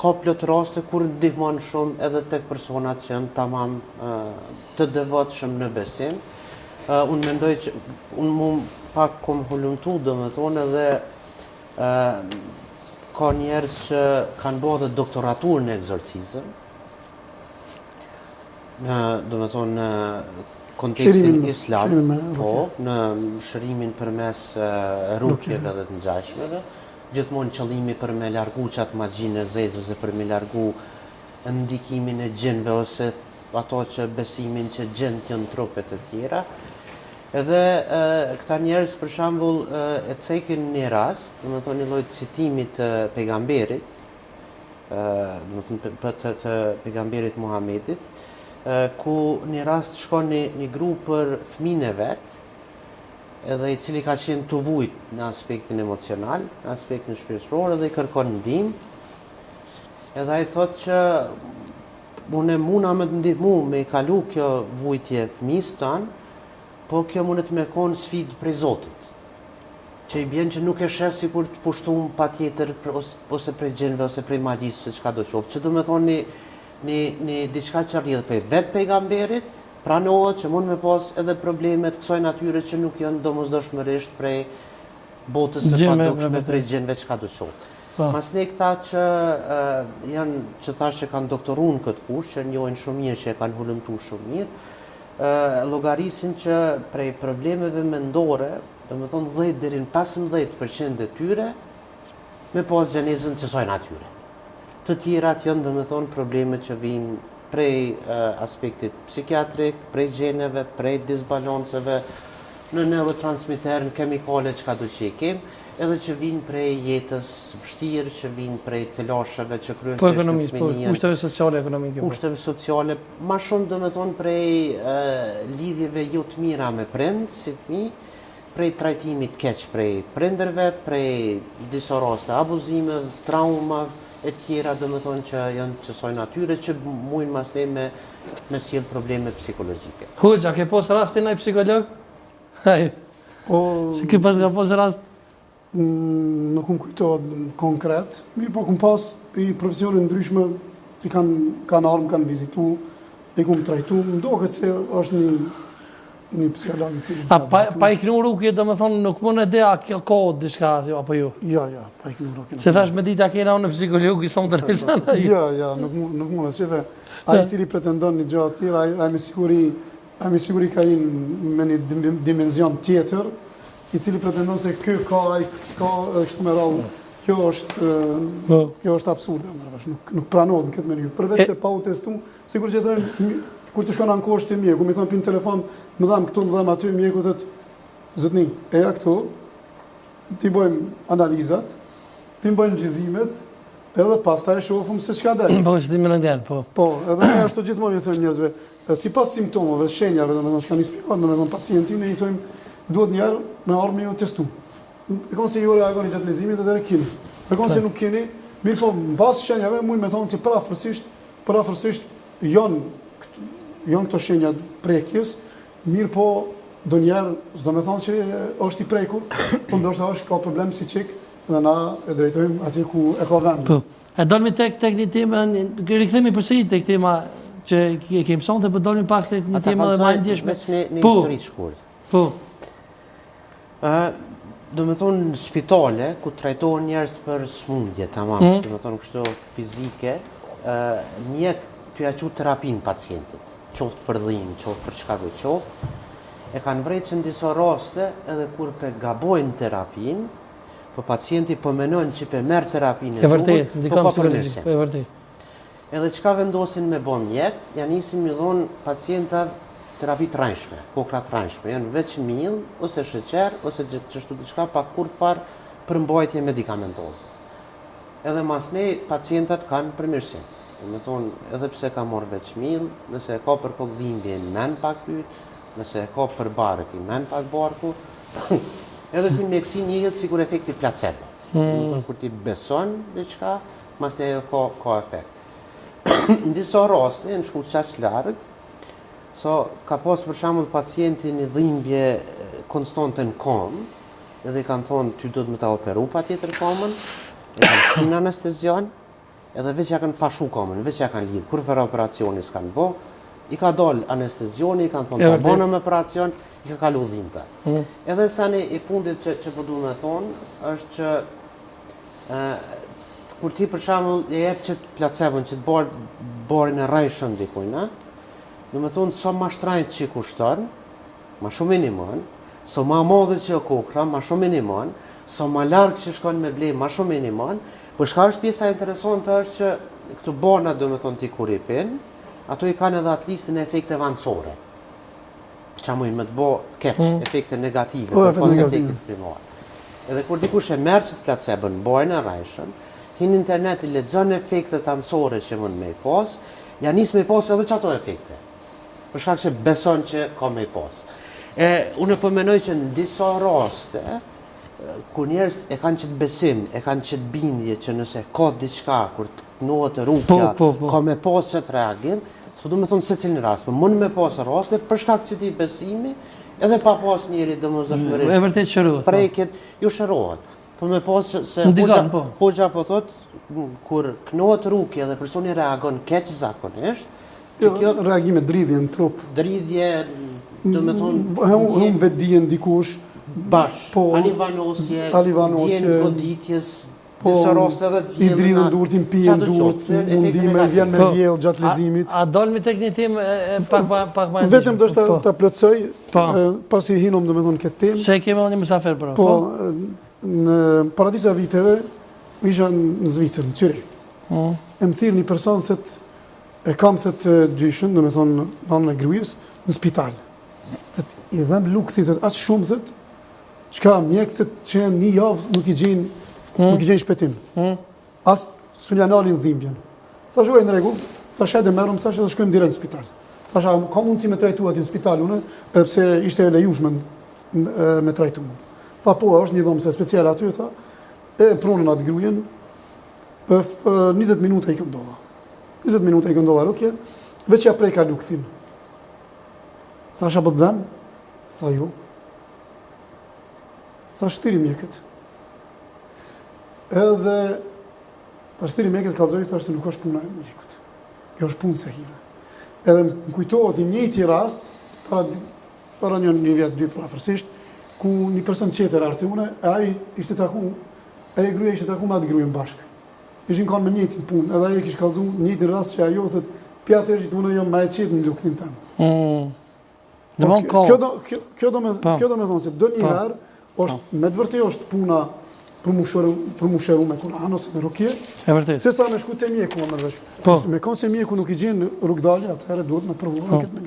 Ka plot raste kur ndihmon shumë edhe tek personat që janë tamam të devotshëm në besim. Unë mendoj që unë mu pak kom hulumtu, domethonë edhe ka njerëz që kanë bo edhe doktoraturë në ekzorcizëm, në, domethonë, në kontekstin islam, po, në shërimin përmes rukjeve dhe të ngjashmeve, Gjithmonë qëllimi për me largu qat magjinë e zezë ose për me largu ndikimin e xhinëve ose ato që besimin që xhinët janë n'trup e të tjera. Edhe këta njerëz për shembull e cekin një rast, domethonë një lloj citimi të pejgamberit, domethonë të, të, të pejgamberit Muhamedit, ku një rast shkon një, një gru për fëmijën e vet, edhe i cili ka qenë tu vujt në aspektin emocional, në aspektin shpirtëror edhe i kërkon ndihmë. Edhe ai thotë që unë muna me të ndihmu me i kalu kjo vujtje fëmisë tanë, po kjo mundet me konë sfidë prej Zotit. Që i bjen që nuk e sheh sikur të pushtum patjetër ose prej xhinëve ose prej magjisë ose çka do qoftë. Që domethonë një, një, një diçka që rrjedh prej vetë pejgamberit, Pranohet që mund me pas edhe probleme të kësaj natyre që nuk janë domosdoshmërisht prej botës së padukshme, prej xhinëve çka do qoftë. Po. Masnej këta që janë, që thash që kanë doktoru në këtë fushë, që njohin shumë mirë, që e kanë hulumtu shumë mirë, llogarisin që prej problemeve mendore, domethonë 10 deri në 15% e tyre, me pas gjenezën të kësaj natyre. Të tjerat janë, domethonë, probleme që vijnë prej aspektit psikiatrik, prej gjeneve, prej disbalanceve në neurotransmiter, në kemikale, çka do që i kem, edhe që vijnë prej jetës vështirë, që vijnë prej telasheve që kryesisht po, në po, fëmijën. Kushteve sociale, ekonomike. Po. Kushteve sociale, ma shumë domethonë prej lidhjeve jo të mira me prind, si fëmijë, prej trajtimit keq prej prindërve, prej disa raste abuzime, trauma e tjera, domethonë që janë qësaj natyre që mujnë masnej me me sjell probleme psikologjike. Hoxhë, a ke pas rastin ai psikolog? Ai. Po, si ke pas ka pas rast? Mm, nuk më kujtohet konkret, mirëpo kum pas i profesione ndryshme që kanë kanë ardhur, kanë vizitu, i kum trajtu, më doket se është një një psikolog i cili A pa, pa i knu rukje, domethonë, nuk mund e di a kjo ka diçka apo jo? Jo, jo, pa i knu rukje. Se thash me ditë a kena unë psikolog i sonë të rejsan, Jo, jo, nuk, nuk mund, se ai i cili pretendon një gjë të tillë, ai, ai me siguri, ai me siguri ka hi me një dimension tjetër, i cili pretendon se ky ka, ai s'ka, edhe kështu me radhë. Kjo është po. kjo është absurde, merr vesh, nuk nuk pranohet në këtë mënyrë. Përveç se pa u testu, sikur që thojmë, kur të shkon ankohesh te mjeku, me thonë pin telefon, më dhem këtu, më dhem aty, mjeku thotë, zotni, eja këtu, t'i bëjmë analizat, t'i bëjmë incizimit, edhe pastaj shohim se çka del. Po, është më rëndën, po. Po, edhe ne ashtu gjithmonë i thojmë njerëzve, sipas simptomave, shenjave, domethënë çka na shpjegon, domethënë pacienti ne i thojmë duhet një herë me ardhë me ju testu. Në qoftë se ju reagoni gjatë leximit, atëherë keni. Në qoftë se nuk keni, mirëpo në bazë shenjave mund me thonë që përafërsisht, përafërsisht janë janë këto shenja prekjes, mirëpo ndonjëherë s'do me thonë që është i prekur, po ndoshta është ka problem psikik dhe na e drejtojmë aty ku e ka vendin. Po. E dolmi tek tek një temë, rikthehemi përsëri tek tema që e kemi sonte, po dolmi pak tek një temë edhe më e ndjeshme. Veç një, një po. histori të shkurt. Po. Ë, domethonë në spitale ku trajtohen njerëz për sëmundje, tamam, mm. domethonë kështu fizike, ë mjek tu ja çu terapinë pacientit, qoftë për dhimbje, qoftë për çka do qoftë, e kanë vrejtë që në disa raste edhe kur pe gabojnë terapinë, po pacienti po menon që pe merr terapinë e duhur, po ka përmirësim. E vërtetë. Edhe çka vendosin me bo mjekt, ja nisin me dhonë pacientave terapi të rrejshme, kokra të rrejshme, janë veç miell ose sheqer ose qështu diçka pa kurrfar përmbajtje medikamentoze. Edhe masnej pacientat kanë përmirësim. Domethonë, edhe pse ka marrë veç miell, nëse e ka për kokë dhimbje, men pak fyt, nëse e ka për bark, i men pak barku, edhe ky në mjekësi njihet sikur efekti placebo. Mm. Domethonë, kur ti beson diçka, masnej ajo ka, ka efekt. Në disa raste, janë shku qaq larg, so ka pas për shembull pacienti një dhimbje konstante në komë, edhe i kanë thonë ty duhet me ta operu patjetër komën, e kanë shti në anestezion, edhe veç ja kanë fashu komën, veç ja kanë lidhë, kurrfarë operacioni s'kanë bo, i ka dalë anestezioni, i kanë thonë ta bonëm operacion, i ka kalu dhimta. Mm. Edhe seni i fundit që, që po du me thonë, është që e, kur ti për shembull e jep qët placebon, qët bar, barin e rrejshëm dikujna, domethonë, sa ma shtrajt që kushton, ma shumë i nimon, sa ma madhe që o kokra, ma shumë i nimon, sa ma larg që shkon me ble, ma shumë i nimon, po shka është pjesa interesante është që këto barna, domethonë, ti kur i pin, ato i kanë edhe atë listën e efekteve anësore, që mujnë me të bo keq, mm. efekte negative, po, përpos efektet primare. Edhe kur dikush e merr qët placebon, barin e rrejshëm, hin internet i lexon efektet anësore që mund me i pas, ja nis me i pas edhe qato efekte. Për shkak që beson që ka me i pas. E, unë po menoj që në disa raste, kur njerëz e kanë qët besim, e kanë qët bindje që nëse ka diçka, kur të knohet rukja, po, po, po. ka me pas qët reagim, s'po du me thonë secilin rast, po mund me pas raste, për shkak të qëtij besimi, edhe pa pas njeri domosdoshmërisht. E vërtet shërohet. Po. Preket, ju shërohet. Po me pas se hoxha, po. hoxha po thot, kur knohet rukja dhe personi reagon keq zakonisht, që jo, kjo reagime dridhje në trup. Dridhje, domethonë, humb vetëdijen dikush, bash, po, alivanosje, alivanosje, ndjen goditjes, po, disa raste edhe të vjellë. I dridhen durt, i mpihen durt, mundime, vjen me po. vjell gjatë leximit. A, a dolmi tek një temë pak ma pak ma Vetëm deshta po. ta plotësoj, po. pasi hinëm domethënë këtë temë. Se kemi edhe një mysafir për. Po, po, në para disa viteve isha në Zvicër, në Cyrih. Mm. E më thirr një person thot e kam thot gjyshin, domethënë nënën e grues, në spital. Thot i dhemb lukthi thot aq shumë thot çka mjekët që një javë nuk i gjejnë mm. nuk i gjejnë shpëtim. Mm. As s'un ja nalin dhimbjen. Thash oj në rregull, thash edhe merrëm, thash edhe shkojmë direkt në spital. Thash a ka mundësi me trajtu aty në spital unë, edhe pse ishte e lejushme me trajtu. Tha po, është një dhomë speciale aty, tha, e prunën atë grujen, 20 minuta i këndova. 20 minuta i këndova rukje, veç ja preka lukthin. Thash a po të dhem? Tha jo. Thash thirri mjekët. Edhe thash thirri mjekët kallzoi thash se nuk është puna e mjekut. Jo është punë sehire. Edhe më kujtohet i njëjti rast para para një një vjet dy përafërsisht, ku një person tjetër erdh te une, e ai ishte taku, ajo gruaja ishte taku me atë gruan bashkë. Ishin kanë me njëjtin punë, edhe ai e kish kallzu njëjtin rast që ajo thotë, pi atëherë që unë jam më e qetë në lukthin tem. Mm. Dhe po, kjo, do, kjo, kjo, do me, po. kjo do me thonë se ndonjëherë po. është, me të vërtetë është puna për mu shëru, për mu shëru me Kur'an ose me rukje. E vërtetë. Se sa me shku te mjeku, më vesh. Po. Me konë se mjeku nuk i gjen rrugëdalje, atëherë duhet me provu po. në këtë mënyrë.